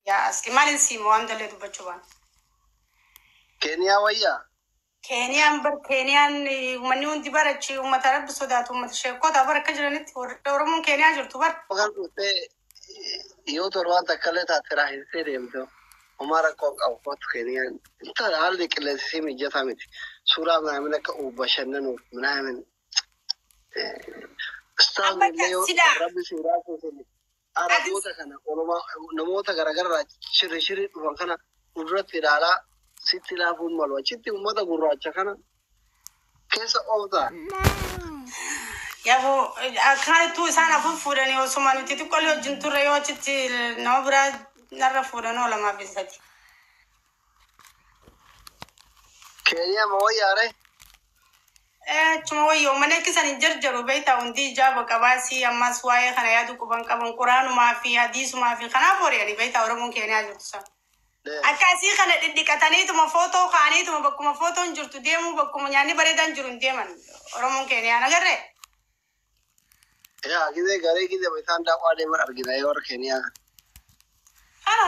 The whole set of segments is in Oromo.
Yaa asli maalin siima waan dallee dubbachuu baana. Keeniyaa wayyaa? Keeniyaan bar Keeniyaan uummanni hundi barachi uummata rabbi sodaatu uummata sheekota bar akka jiranitti warri Oromoon Keeniyaa jirtu bar. Kan dhuftee yoo torbaan takka illee taate raahistee deemte homaa rakkoo qabu kootu Keeniyaan. Intal haalli qilleensi isii mijataa miti. Suuraa minaamin akka bashannanuuf minaamin. Amma Ustaazni illee yoo silaa rabbi suuraa keessatti Araboota kana olumaa namoota garaagaraa shirri shirri dhufan kana fuulduratti ilaalaa sitti laafuun malu. Achitti uummata gurraacha kana keessa ooftaa. Yaboo akkanattuu isaan afur fuudhanii osuma nuti xiqqoolee wajjin turre yoo achitti nama biraa narra fuudhan oo lamaa fi sadi. Keeniyaa ma wayyaare? Achuma wayyoo mana kisan hin jarjaru beektaa hundi ijaaba qabaasii ammas waa'ee kana yaadu quban qaban quraanumaa fi hadiisumaa fi kanaaf hori'anii beektaa Oromoon Keeniyaa jirtu sana. Akkasii kana dhidhiqataniituma footoo kaaniituma bakkuma footoon jirtu deemuu bakkuma nyaanni bareedaan jiru hin deeman Oromoon Keeniyaa nagarree. Yaa gizee garee gizee isaan daawwaa deeman argina yoo warra Keeniyaa kana.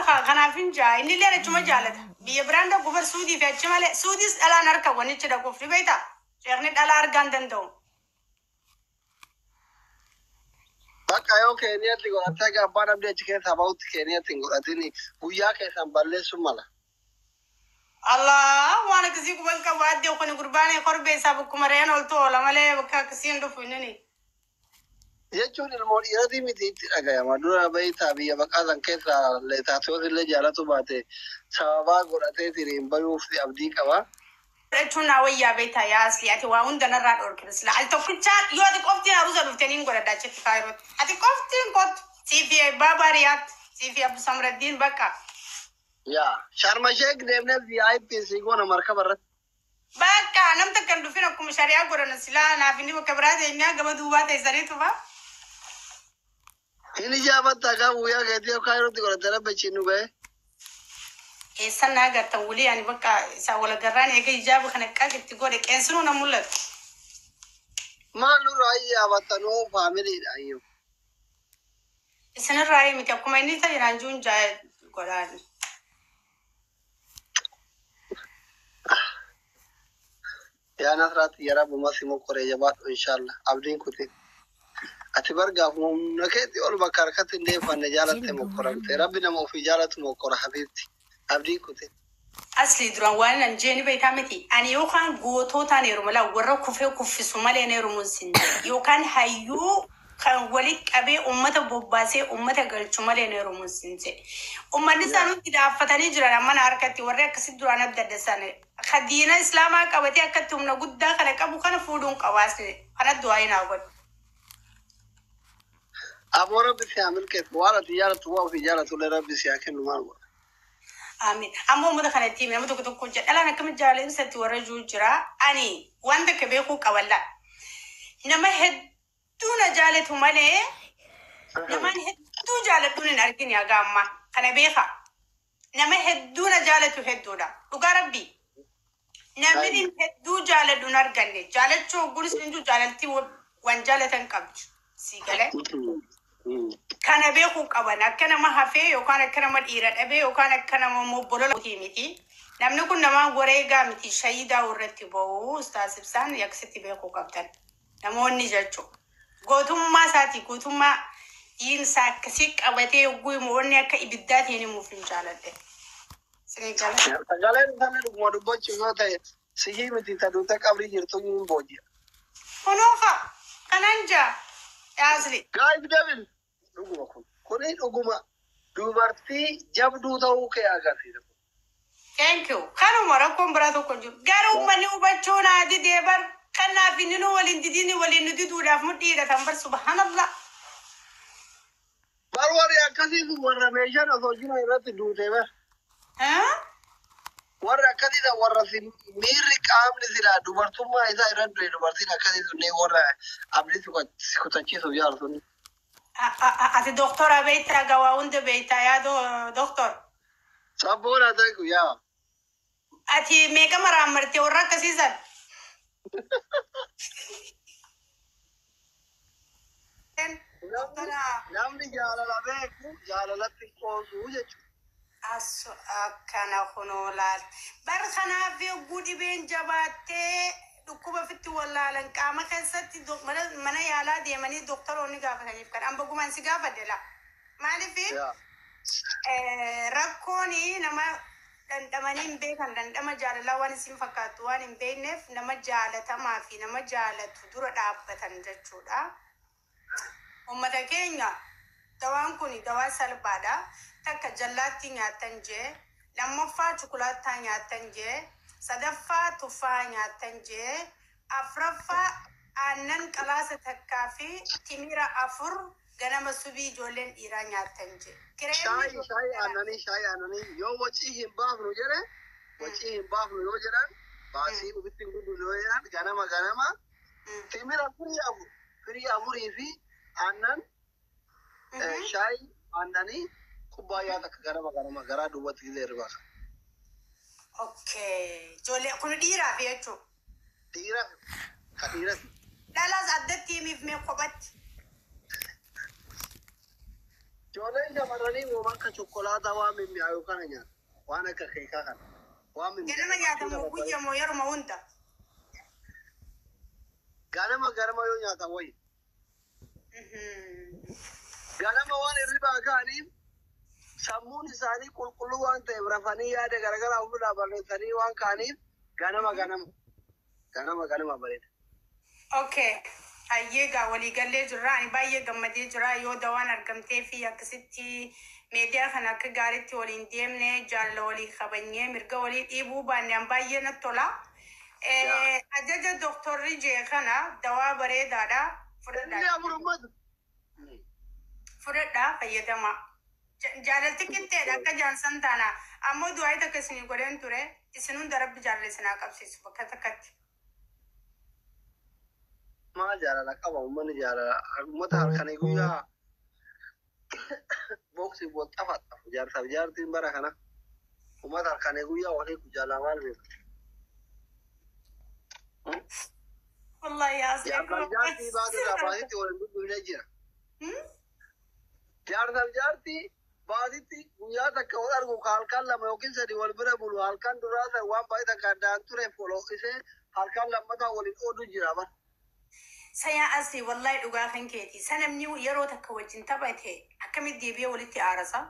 Kana kanaaf hin jaa inni illee achuma jaalata. Biyya biraan dhaqu bar suudii fi achi malee suudiis dhalaan harka wanichi dhaquuf ni beektaa. Sheekni dhalaa argaa hin danda'u. Bakka yoo Keeniyaatti godhattee akka abbaan abdii achi keessaa bahutti Keeniyaatti hin godhatin guyyaa keessan balleessuun mala. Allah waan akkasii quban qabu addee kuni gurbaan korbee isaa bakkuma re'een oltu oola malee bakka akkasii hin dhufu inni. Jechuun ilmoo dhiiratii miti itti dhagayama. Dura beektaa biyya baqaa san keessa taatota illee jaalatu baate sababaa godhatee tiriin bayuuf abdii qaba. Fudhachuun naa wayyaa beektaa yaa asli ati waa hunda narraa dhorkita sila al tokkichaa yoo ati qoftiin aruusa dhufte niin godhadha achitti kaayirootti ati qoftiin kottu siifi baabaa riyaat siifi abbu samraddiin bakka. Yaa Sharma Sheek deemnee VIP sii goona markaba irratti. Bakka nam takka hin dhufin akkuma shari'aa godhana silaa naaf inni bakka biraa teenyaa gama duubaa teessanii tufa. Hin ijaabatta kaa guyyaa keetii yoo kaayirootti godhatte rabbi achiin nu ga'e. Eessan na agartan wulii ani bakka isaa wal agarraan eega ijaaba kana qaq itti godhe qeensinuu na mul'atu. Maal nurraa ijaabatta nuu faamiliidha ayyuu. Isinirraa miti akkuma inni ta'e naan juun jaa godhaan. Yaa Nasraatti yaa Rabbi si mokkoree jabaadhu inshallah abdiin kutin. Ati bargaaf humna keetti ol bakka harkatti hin deeffanne jaalatte mokkoramte. Rabbi nama ofii jaalatu mokkora habiibti. Abdiin kutin. Asli duraan waan nan jeeni beektaa miti. Ani yookaan gootootaan heeruma laa warra kufee kuffisu malee heerumuun sin jedhe. Yookaan hayyuu kan walitti qabee uummata bobbaasee uummata galchu malee heerumuun sin jedhe. Uummanni isaan hundi dhaaffatanii jiran amma na harkatti warri akkasitti duraan adda adda sana. Ka diina islaamaa qabatee akkatti humna guddaa kana qabu kana fuudhuun qabaasne kana du'aa hin haa godhu. Aboo rabbi si haa milkeessu waan ati jaalatu waa ofii jaalatu illee rabbi si haa kennu maal godha. Amiin. Amma uummata kana itti hime nama tokko tokko jira. Dhalaan akkamitti jaalala ibsatti warra jiru jira. Ani waan takka beekuu qaballa. Nama hedduu na jaalatu malee namaan hedduu jaaladhuun hin argine haga ammaa. Kana beeka. Nama hedduu na jaalatu hedduudha. Dhugaa rabbii. Namni hin hedduu jaaladhu hin arganne. Jaalachuu hogguun isin jiru jaalaltii waan jaalatan qabdu. Sii galee. Kana beekuu qaban akka nama hafee yookaan akka nama dhiira dhabee yookaan akka nama immoo bolola miti. Namni kun nama wareegaa miti shahiidaa irratti ba'u ustaas ibsaan yaksitti beekuu qabdan. Namoonni jechuudha. Gootummaa isaatii gootummaa diinsaa akkasii qabatee yogguu himu wanni akka ibiddaatiin himuuf hin jaaladhe. Isinii galee. Sagaleen isaanii dhuguma dubbachuuf yoo ta'e sihii miti ta duute qabrii jirtu hin booji'a. Kunoo fa'a kanan jaa yaasli. Guys devil dhuguma kun kuni dhuguma dubartii jabduu ta'uu kee agarsiisa. Thank you. Kanuma rakkoon biraa tokko hin jiru. Garuu uummanni hubachuu naa didee bar kanaaf inni nu waliin didiini waliin nu diduudhaaf mudhii hidhatan bar subhanallah. Bar warri akkasii sun warra meeshaan osoo jiran irratti duute bar. Warri akkasii san warra si miirri qaamni silaa dubartummaa isaa irratti du'e dubartiin akkasii sun warra abdii si kutachiisuuf yaalu sun. Ati doktora beektaa gawaa hunda beektaa yaa doktor. Sabboon haa ta'u yaa. Ati meeqa maraan martee warra akkasii san? Namni jaalala beeku jaalalatti qoosuu jechuudha. As akkana kunoo laal. Bar kanaaf yogguu dhibeen jabaattee dhukkuba ofitti wallaalan qaama keessatti mana yaalaa deemanii doktoroonni gaafataniif kan amma gumaan si gaafadhe laa. Maaliif Yaa. rakkoon nama dhandhamanii hin beekan dhandhama jaalalaa waan isin fakkaattu waan hin beekneef nama jaalatamaa fi nama jaalatu dura dhaabbatan jechuudha. Uummata keenya dawaan kun dawaa salphaadha. Takka jallaatti nyaattan jee, lammaffaa chukulaataa nyaattan jee, sadaffaa tuffaa nyaattan jee, afraffaa aannan qalaasa takkaa fi timira 4 ganama subii ijoolleen dhiiraa nyaattan jee. Kireemni Shaayii shaayii aannanii shaayii aannanii yoo wacii hin baafnu jedhe, wacii hin baafnu yoo jedhan, baasii ofitti hin guddisu yoo jedhan, ganama ganama timira firii 4 firii 4 fi aannan shaayii aannanii kubbaayyaa takka ganama ganama garaa duubatti illee hirriba. Okay. Ijoollee kun dhiiraaf jechuudha. Dhiira ka dhiira. Dhalaas addatti himiif mee kophatti? Ijoolleen shamarranii wooma akka chokkolaataa waan mimmi'aayu kana nyaata. Waan akka keekaa kana. Waan Ganama mimmi'aayu. nyaatamu guyya moo yeruma hunda? Ganama ganama yoo nyaatan wayya. Ganama waan hirribaa ka'aniif sammuun isaanii qulqulluu waan ta'eef rafanii yaada garagaraa ofirraa barreessanii waan ka'aniif ganama ganama. Ganama ganama bareeda. Okay. Hayyee gaa waliigallee jirra. Ani baay'ee gammadee jira. Yoo dawaan argamtee fi akkasitti meediyaa kana akka gaariitti waliin deemne jaalala walii kabanyee mirga walii dhiibuu baanne an baay'ee natti tola. Yaa. Ajaja doktorri jee kana dawaa bareedaadha. Inni Fudhadhaa. 4 ummatu. Fudhadhaa fayyadamaa. Jaalalti qixxeedha akka jaansan taana. Ammoo du'aa takka isinii godheen ture. Isin hunda rabbi jaalala isinaa qabsiisu bakka takkatti. Maal jaalala qaba uummanni jaalala uummata halkanii guyyaa booksii wal xafaxafu jaarsaaf jaartiin bara kana uummata halkanii guyyaa walii jaalala maal beeku. Wallahi yaa Jaarsaaf jaartii baatudha baatitti waliin dubbifnee jira. Jaarsaaf jaartii baatitti guyyaa takka wal argu ka halkan 2 yookiin 3 wal bira bulu halkan duraa san waan baay'ee takka addaan ture foloo'isee halkan lammataa waliin oolu jira bara. Sayaa asii wallahi dhugaa kan keeti. Sa namni yeroo takka wajjin taphate akkamitti deebi'ee walitti aarasa?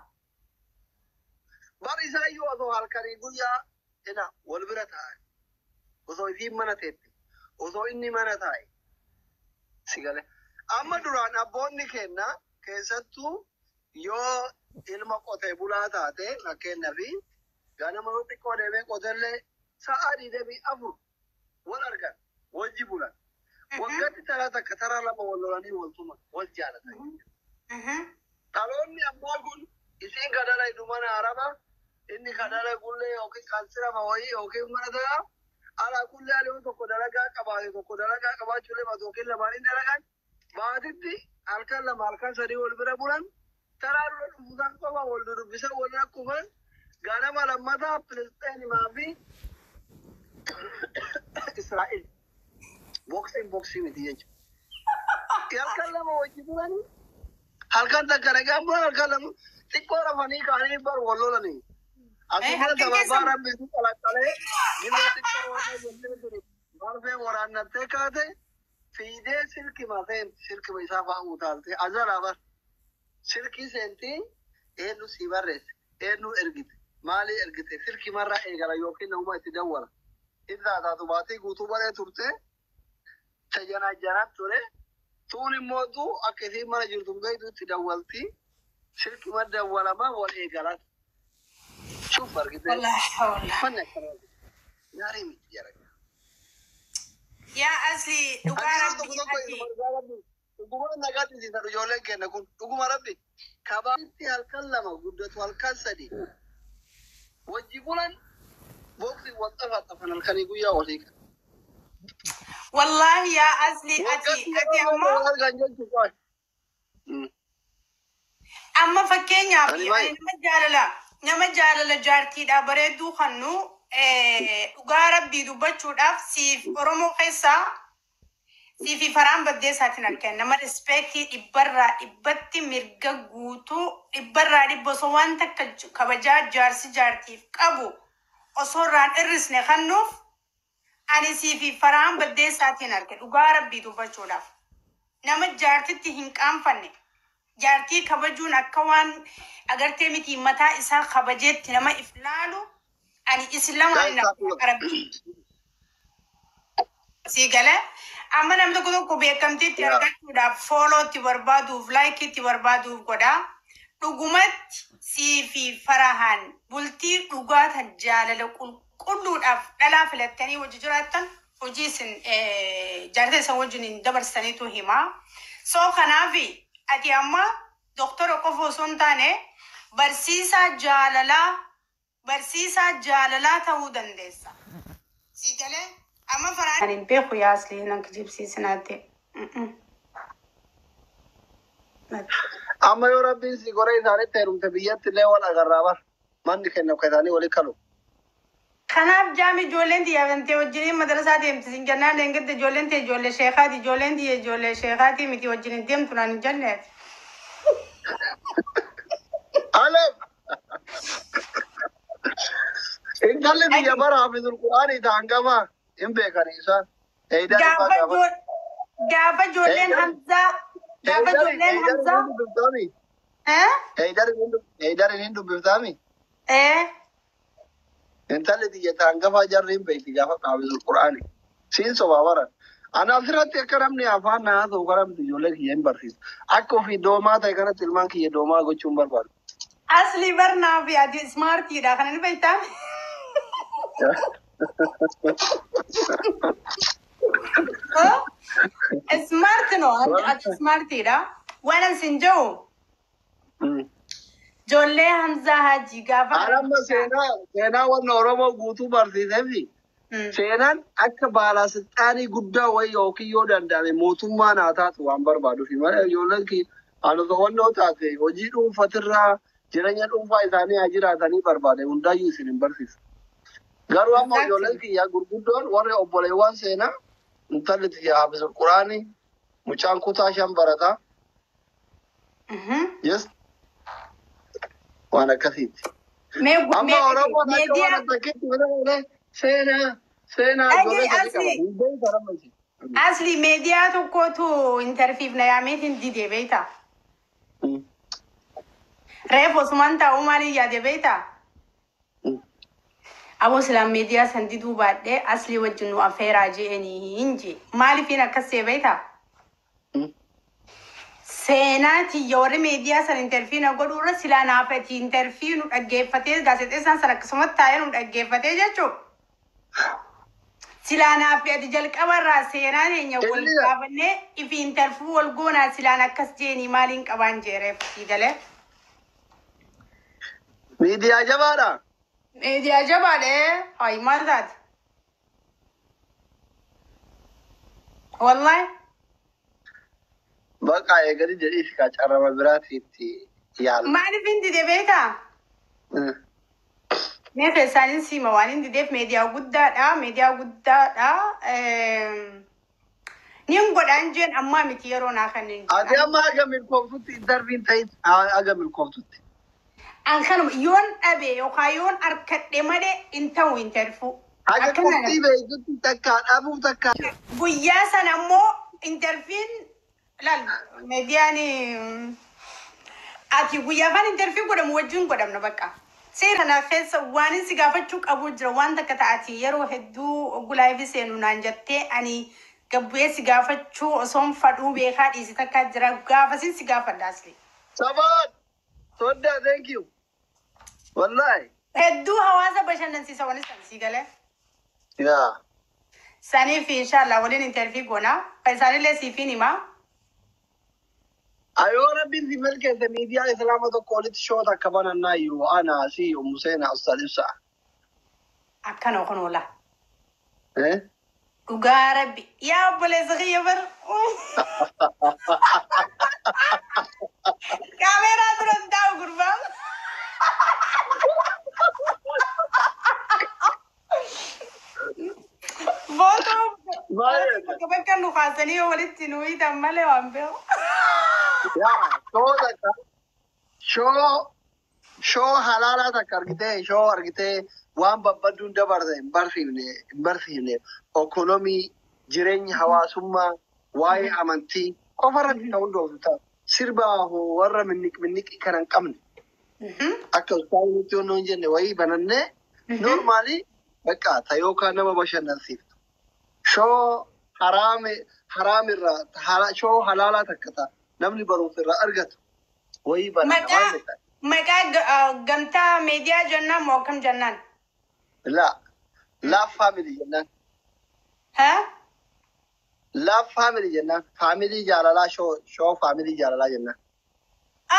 Bar isaayyuu osoo halkanii guyyaa ina wal bira taa'an osoo isiin mana teette osoo inni mana taa'e si gale. Amma duraan abboonni kenna keessattuu yoo ilma qotee bulaa taate fakkeenyaaf ganama yoo xiqqoo deemee qotellee sa'a 24 wal argan wajji bulan. Waggaatti taraa takka taraa 2 wal lolanii wal tuman wal jaalatan. Dhaloonni ammaa kun isiin kadhala hidhu mana araba inni kadhala gullee yookiin kansirama wayii yookiin mana ta'a. Alaa kullee haalli tokko dalagaa qabaate tokko dalagaa qabaachuu lama yookiin lamaan hin dalagan baatitti halkan 2 halkan 3 wal bira bulan taraa dura dhufuusan qofa wal dudubbisan wal rakkufan ganama lammataa Filisteenimaa fi Israa'el boksiin boksii miti jechuudha. Halkan 2 wajji bulanii halkan takka nagaan bulan halkan 2 xiqqoo rafanii ka'anii bar wal lolanii. Asuma Halkan sababaa keessa rabbiitu qalaqqalee gibira xiqqoo waan jennee ture barfee waraannattee kaate fiidee silkima seenti silkima isaa fa'aa utaaltee azalaa bar silkii seentii eenyu sii barreesse eenyu ergite maalii ergite silkimarraa eegala yookiin namuma itti dawwala. Irraa taatu baatii guutuu baree turte tajanaa ture tuun immootu akka isiin mana jirtu beektu itti dawwalti silkima dawwalama wal eegalan. Shuf argite Wallahi hawla. manni akkanaa gaarii miti jara. Yaa asli dhugaa Ani yeroo tokko rabbii tokko ati. isuma dhugaa rabbi dhuguma nagaatti isiisan ijoolleen keenya kun dhuguma rabbi kabaatti halkan 2 guddatu halkan 3 wajji bulan boksii wal xafaxafan halkanii guyyaa walii kan. Wallahi yaa asli ati Waggaatti ati yeroo ammoo wal argan jechuudha. Amma fakkeenyaaf Ani ani baay'ee. nama jaalala jaartiidha bareedduu kannu dhugaa rabbii dubbachuudhaaf siif Oromoo keessaa Siifi faraan baddeessaatiin argan nama rispeektii dhibbarraa dhibbatti mirga guutuu dhibbarraa dhibba osoo waan takka kabajaa jaarsi jaartiif qabu osoo irraan hir'isne kennuuf ani siifi faraan baddeessaatiin arge dhugaa rabbii dubbachuudhaaf. Nama jaartitti hin qaanfanne jaartii kabajuun akka waan agartee miti mataa isaa kabajeetti nama if laalu ani isin lamaan rabbii. Si galee amma namni tokko tokko beekamtiitti argachuudhaaf foolootti barbaaduuf laayikiitti barbaaduuf godha. Dhugumatti sii fi farahaan bultii dhugaatan jaalala qulqulluudhaaf dhalaa filattanii hojii jiraattan hojii isin jaartii isin wajjin hin dabarsaniitu hima. So kanaaf ati amma doktora qofa osoo hin taane barsiisaa jaalalaa ta'uu dandeessa. Si galee amma faraan. Ani hin beeku yaa asli nan kijibsiisinaatti. Amma yoo rabbiin si goree isaanitti heerumte biyyatti illee wal agarraa bar. Manni kenna akka isaanii walii kalu. Kanaaf jaami ijoolleen xiyyaafamtee wajjiniin madarasaa deemti sin jennaan deengedde ijoolleen ta'e ijoollee sheekaati ijoolleen tiyya ijoollee sheekaati miti wajjin hin deemtu naan hin jenneeti. Alef! Intalli biyya bara hafizul Qur'aanii ta'an gama hin beekani isaan. Eeyidaan ifaa Gaafa gaafa. Gaafa ijoolleen Hamzaa gaafa ijoolleen Hamzaa hin dubbiftaami. Eh? Eeyidariin hin dubbiftaami. Eh? Intalli tiyya ta'an gafaa jarri hin beekti gaafa hafizul Qur'aanii. Siin sobaa baran. Ana asirratti akka namni afaan naa ta'u karamti ijoollee kiyya hin barsiisu. Akka ofii doomaa ta'e kanatti ilmaan kiyya doomaa gochuu hin barbaadu. Asli barnaa fi ati smartiidha kana ni beektaa? Oh? Smart no, ati smartiidha. Waan an sin jedhu ijoollee Hamzaa Hajii gaafa. Amma seenaa wanna Oromoo guutuu barsiiseefi seenaan akka baalaasixaanii guddaa wayii yookiin yoo danda'ame mootummaa naa taatu waan barbaaduuf malee ijoolleen kiyya ani osoo wannoo taate hojii dhuunfatirraa jireenya dhuunfaa isaanii haa jiraatanii barbaade hundaayyuu isin hin barsiisu. Garuu amma ijoolleen kiyya gurguddoon warri obboleewwan seenaa intalli tiyya hafizul Quraanii mucaan kutaa 5 barataa. Yes. Waan akkasiiti. Mee Amma mee Oromoon akka meediyaa waan takkitti malee seenaa Dhagee ijoollee sadii qaba. asli Hin beeku amma isin. Asli meediyaa tokkotu interviif na yaameetiin dide beektaa? Reef osumaan taa'uu maaliin yaade beektaa? Aboo silaan miidiyaa san diduu baadhee aslii wajjin nu affeeraa je'anii hin jee. Maaliifin akkas see beektaa? Seenaa tiyya warri miidiyaa san interview na godhuurra silaa naafati interview nu dhaggeeffatee gaazexeessaan san akkasumatti taa'ee nu dhaggeeffatee jechuudha. Silaa naaf ati jalqabarraa seenaa teenya wal Inni gaafannee ifi interview wal goonaa silaan akkas jeenii maaliin qabaan jeereef sii galee. Miidiyaa jabaadha. Miidiyaa jabaadha. Hayi maal taate? Wallahi. Bakka eeganii jedhii fi carrama biraatiitti yaala. Maaliif hin dide beektaa? Mee keessaanin siima waan hin dideef miidiyaa guddaadha. Miidiyaa guddaadha. Nin godhaan jeen ammaa miti yeroo naa kanneen Ati jedhan. amma haga milkooftutti interviin ta'in haga milkooftutti. An kanuma yoon dhabe yookaan yoon arkadhe malee hin ta'u interview. Haga Akkana qoftii beektutti takkaa dhabuuf takkaa. Guyyaa sana ammoo interviin laal miidiyaan ati guyyaa afaan interview godhamu wajjin godhamna bakka. Seera kana keessa waan si gaafachuu qabu jira waan takka ta'ati yeroo hedduu ogulaafi seenu naan jettee ani gabbu'ee si gaafachuu osoon fadhuu beekaa dhiisi takka jira gaafasin si gaafadha asli. Sabaan! Soddaa, thank you. Wallahi. Hedduu hawaasa bashannansiisa wani san si galee. Yaa. Saniif inshallah waliin interview goona. Isaanillee siifin himaa. Ayoo rabbiin si milkeesse miidiyaa islaama tokko olitti shoota akka banannaa iyyuu ana si ummu seenaa ustaad ibsaa. Akkana kun oola. Eh? Dhugaa rabbi. Yaa obboleessa kiyya bar. Kaameeraa dura hin taa'u gurbaan. Footoo Maal jedha? Bakka bakka nu kaasanii yoo walitti nu hiitan malee waan beeku. Yaa shoo takka shoo halaalaa takka argitee shoo argitee waan babbadduun dabarte hin barsiifne hin barsiifne ekonomii jireenya hawaasummaa waa'ee amantii qofa irratti kan hundooftu ta'a. Sirba warra minniq minniqii kana hin qabne akka ustaazitti yoo hin jenne wayii banannee normaalii bakka ta yookaan nama bashannansiiftu. Shoo haraame haraamirraa shoo halaalaa takka ta'a namni barumsa irraa argatu wayii bananna Maqaa maal jettan? maqaa gamtaa miidiyaa jennaan moo akkam jennaan? La love family jennaan. Haa? Love family jennaan. Family jaalalaa shoo family jaalalaa jennaan.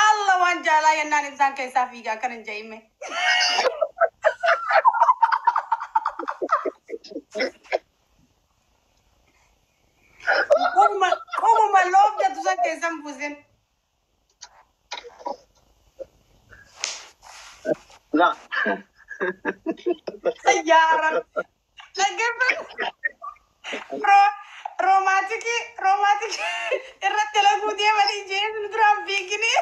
Allah waan jaalaa jennaan ibsaan keessaa fiigaa kan hin jedhime. Qubuma loof jettu san keessan buusin. La. Yaa Rabbi. Dhaggeeffatu. Roomaatikii roomaatikii irratti dalaguu deemanii jeen nu duraan fiigini.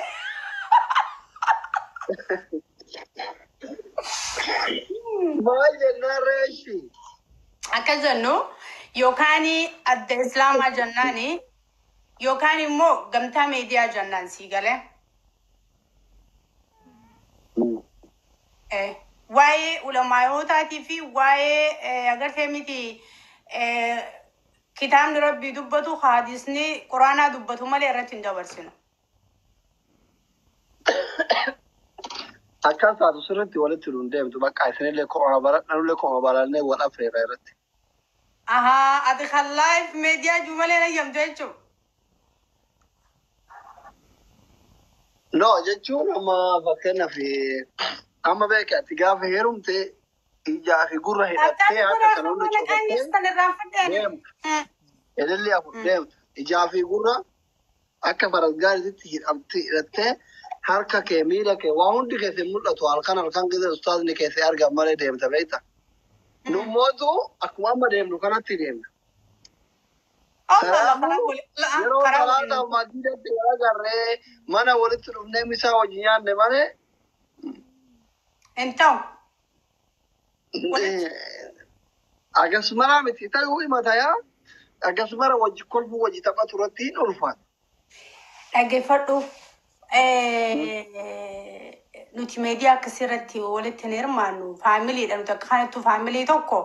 Maal jennaan reeshi? Akka jennu yookaan adda islaamaa jennaani yookaan immoo gamtaa miidiyaa jennaan sii galee. Waa'ee ulamaayotaatii fi waa'ee agartee miti kitaabni rabbii dubbatu hadisni quraanaa dubbatu malee irratti hin dabarsinu. Akkas taatu sirriitti walitti nuun deemtu bakka isinillee ko'ama baradhanullee ko'ama barannee wal afreera irratti. Ahaa, ati kan live meediyaa jiru malee nayyamtu jechuudha. No jechuun amma fakkeenyaaf amma beeke ati gaafa heerumte ijaa fi gurra hidhattee harka kana hunda cufattee deemtu. Elelli afur deemtu. Ijaa fi gurra akka faras gaariitti hidhattee harka kee miila kee waa hundi keessa mul'atu halkan halkan keessa ustaazni keessa argan malee deemta beekta. Nummootu akkuma amma deemnu kanatti deemna. Yeroo salaata masjidatti wal agarree mana walitti dhufnee misaa wajjin nyaanne malee Hin ta'u. Akkasumara miti ta'uu himata yaa akkasumara wajji kolfuu wajji taphatu irratti hin ulfaatu. Dhaggeeffadhu. Nuti meediyaa akkasii irratti walitti hin hirmaannu. Faamiliidha nuti akka kanattu faamilii tokko.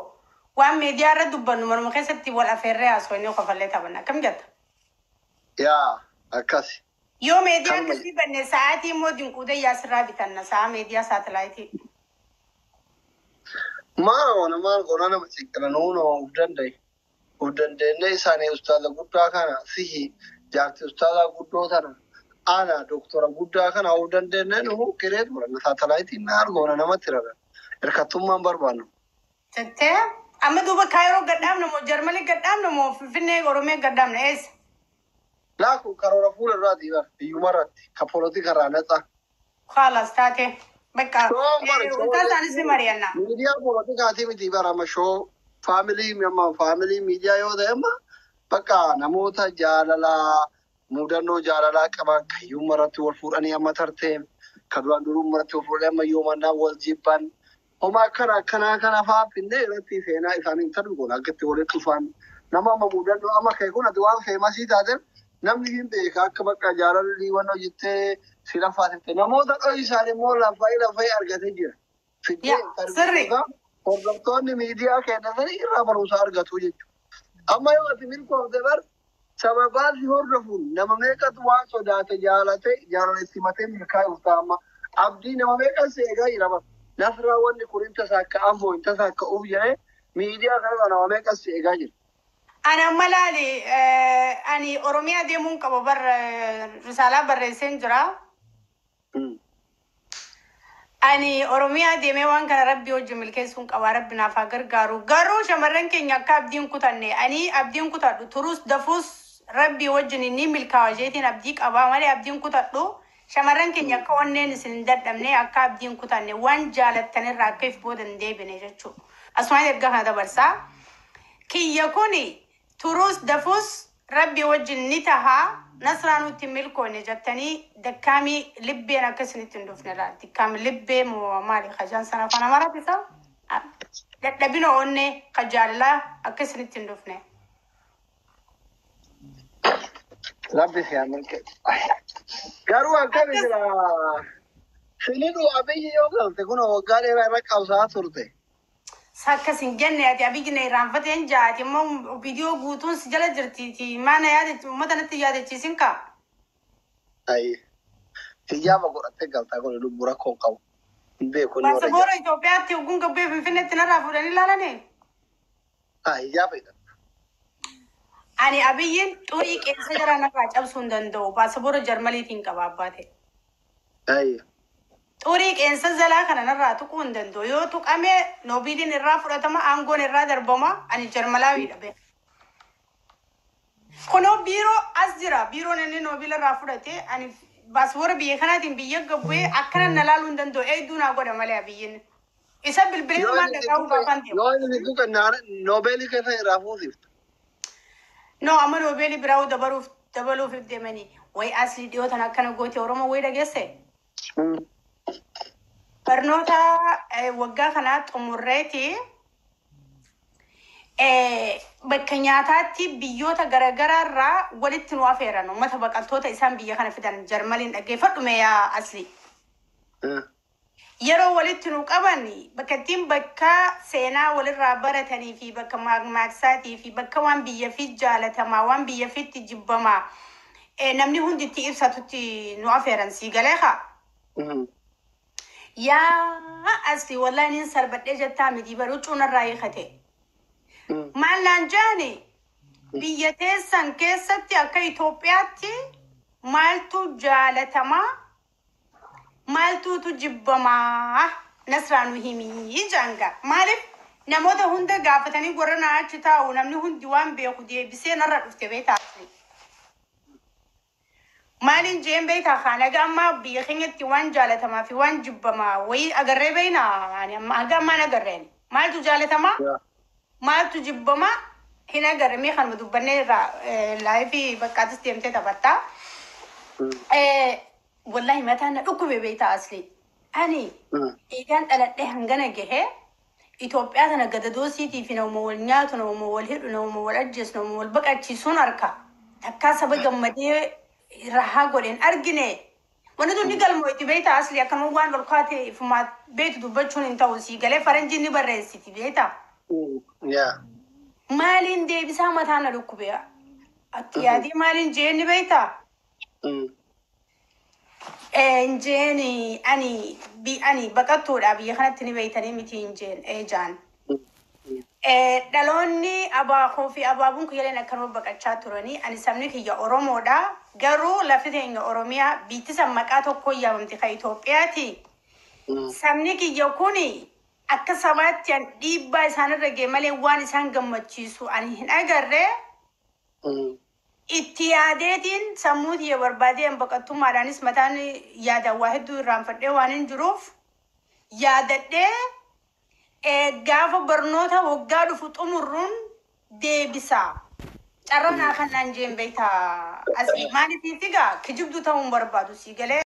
Waan meediyaa irra dubbannu manuma keessatti wal afeerree haasofnee qofallee taphanna. Akkam jetta? Yaa akkasi. Yoo meediyaa akkasii banne sa'aatii immoo dinquu dayyaa sirraa bitanna sa'a meediyaa saatalaayitii. Maal goona maal goona nama cinqina nuun of danda'e. Of dandeenye isaanii ustaaza guddaa kana sihi jaarti ustaaza guddoo tana ana doktora guddaa kana of dandeenye nu kiree turan saatalaayitiin maal goona namatti raran hirkattummaan barbaannu. Jettee amma duuba Kaayiroo gadhaabna moo Jarmanii gadhaabna moo Finfinnee Oromiyaa gadhaabna eessa? Laaku karoora fuula irraati bar biyyumarratti ka polotika irraa natsa. Khalaas taate bakka wanta isaanis ni mari'anna. Miidiyaa polotikaatii miti bara amma shoo faamilii amma faamilii miidiyaa yoo ta'e amma bakka namoota jaalalaa mudannoo jaalalaa qaban kayyummaa irratti wal fuudhanii amma tartee ka duraan durummaa irratti wal fuudhanii amma yoomannaa wal jibban homaa akkana akkanaa kana fa'aa finnee irratti seenaa isaanii hin tarbi goona akka itti walitti dhufan nama amma mudannoo amma kee kun ati waan feemasii taateef namni hin beeka akka bakka jaalalli waan hojjettee si lafaatitte namoota dho'i isaanii immoo lafa'ee lafa'ee argatee jira. Fiddee Sirri. Hordoftoonni miidiyaa kennatanii irraa barumsa argatu jechuudha. Amma yoo ati milkoofte bar sababaa si hordofuun nama meeqatu waan sodaate jaalate jaalala itti matee milkaa'uuf ta'a amma abdii nama meeqan si eegaa jira bar. Nasraa wanni kun hin tasaakka amboo hin tasaakka uuf jedhee miidiyaa kanarraa nama meeqan si eegaa jira. Ani amma laali ani Oromiyaa deemuun qaba bar risaalaa barreesseen jira. Ani Oromiyaa deemee waan kana rabbi hojii milkeessuun qaba rabbi naaf haa gargaaru. Garuu shamarran keenya akka abdiin kutanne ani abdiin kutadhu turus dafuus rabbi wajjin inni milkaa'a jeetiin abdii qabaa malee abdiin kutadhu. Shamarran keenya akka onneen isin hin dadhabne akka abdiin kutanne waan jaalattanirraa akka if booda hin deebine jechuudha. Asumaan ergaa kana dabarsaa. Kiyya kuni Turuus dafuus rabbi wajjin ni tahaa Nasraa nutti milkoone jettanii dakkaamii libbeen akka isinitti hin dhufne laal. Dikkaami libbee moo maali kajaan sana afaan Amaaraati isa? Dadhabina onnee ka jaalalaa akka isinitti hin dhufne. Rabbi si haa milkeessu. Garuu akkami Akkas jira. Sinidhu Abiyyi yoo galte kun waggaa dheeraa irra qabsaa turte. Akkas hin jenne ati Abiyyi na irraanfateen jaati immoo viidiyoo guutuun si jala jirti maana yaadachi uummata natti yaadachiisin kaa. Ayi. Hijaaba godhattee galtaa kun lubbuu rakkoo hin qabu. Hin beeku inni warra Paasapoora jala. Itoophiyaatti hogguun gabbee Finfinneetti narraa fuudhanii ilaalanii. Ah, hijaaba hidhata. Ani Abiyyiin xurii qeensa jara narraa cabsuu hin danda'u. Paasapoora Jarmaliitiin qaba abbaa ta'e. Ayi. Xurii qeensa jalaa kana narraa tuquu hin danda'u. Yoo tuqame noobiiliin irraa fudhatama, aangoon irraa darbama. Ani Jarmalaawiidha beeka. Kunoo biiroo as jira. Biiroon inni noobiila irraa fudhate ani paaspoora biyya kanaatiin biyya gabbu'ee akkana na laaluu hin danda'u. Eegduu naa godha malee Abiyyiin. Isa bilbilee Yoo dhumaan inni si dhagaa'uu tuqe gaafaan deemu. yoo inni si tuqe noobeelii keessa irraa fuusifta. No, amma noobeelii biraa dabaluuf dabaluuf deemanii. Wayi asii dhiyoo tan akkana goote Oromoo wayi dhageesse. Barnoota waggaa kanaa xumurreeti bakka nyaataatti biyyoota garaagaraa irraa walitti nu afeeran uummata baqattoota isaan biyya kana fidan Jarmaliin dhaggeeffadhu mee yaa asli. Yeroo walitti nu qaban bakka ittiin bakka seenaa walirraa baratanii fi bakka maaqsaatii fi bakka waan biyya fi jaalatamaa waan biyya fiitti jibbamaa namni hundi itti ibsatutti nu afeeran sii galee haa. Yaa asli wallahi nin sarbadhee jettaa miti baruu cuunarraa hiikate. Maal naan jaani biyya teessan keessatti akka Itoophiyaatti maaltu jaalatamaa maaltuutu jibbamaa Nasraa nu himii jaanga. Maaliif namoota hunda gaafatanii warra naa achi taa'u namni hundi waan beeku deebisee narra dhufte beektaa. Maaliin jeen beektaa kaan haga ammaa biyya keenyatti waan jaalatamaa fi waan jibbamaa wayii agarree beeknaa ani amma haga ammaan agarreen maaltu jaalatamaa maaltu jibbamaa hin agarre mee kanuma dubbannee irraa laayifii bakkaattis deemtee taphattaa. Wallahi mataan na dhukkube beektaa asli. Ani eegaan dhaladhee hangana gahee Itoophiyaa tana gadadoosiitii fi nama wal nyaatu, nama wal hidhu, nama wal ajjeesu, nama wal baqachiisuun harka. Takkaa saba gammadee rahaa godheen argine. Wanni tun ni galmooti beektaa asli akkanuma waan ol kaate ifumaa beektu dubbachuun hin ta'u sii galee faranjiin ni barreessiti beektaa. Yaa. Maaliin deebisaa mataa na dhukkube? Ati yaadii maaliin jeen ni beektaa? Injeen ani ani baqattuudha biyya kanatti ni beeytanii miti injeen jaan. Dhaloonni abaakoo fi abaabuun kiyyaleen akkanuma baqachaa turanii ani sabni kiyya Oromoodha. Garuu lafti teenya Oromiyaa biitti san maqaa tokko yaamamti kan Itoophiyaati. Sabni kiyya kuni akka sabaatti an dhiibbaa isaanirra ga'e malee waan isaan gammachiisu ani hin agarree. Itti yaadeetiin sammuu tiyya barbaadee an baqattummaadhaanis mataan yaada waa hedduu irraanfadhee waan hin jiruuf yaadadhee gaafa barnoota waggaa dhufu xumurruun deebisaa. Carra naa kanaan jeen beektaa asii maaliif figaa kijibduu ta'uu hin barbaadu sii galee.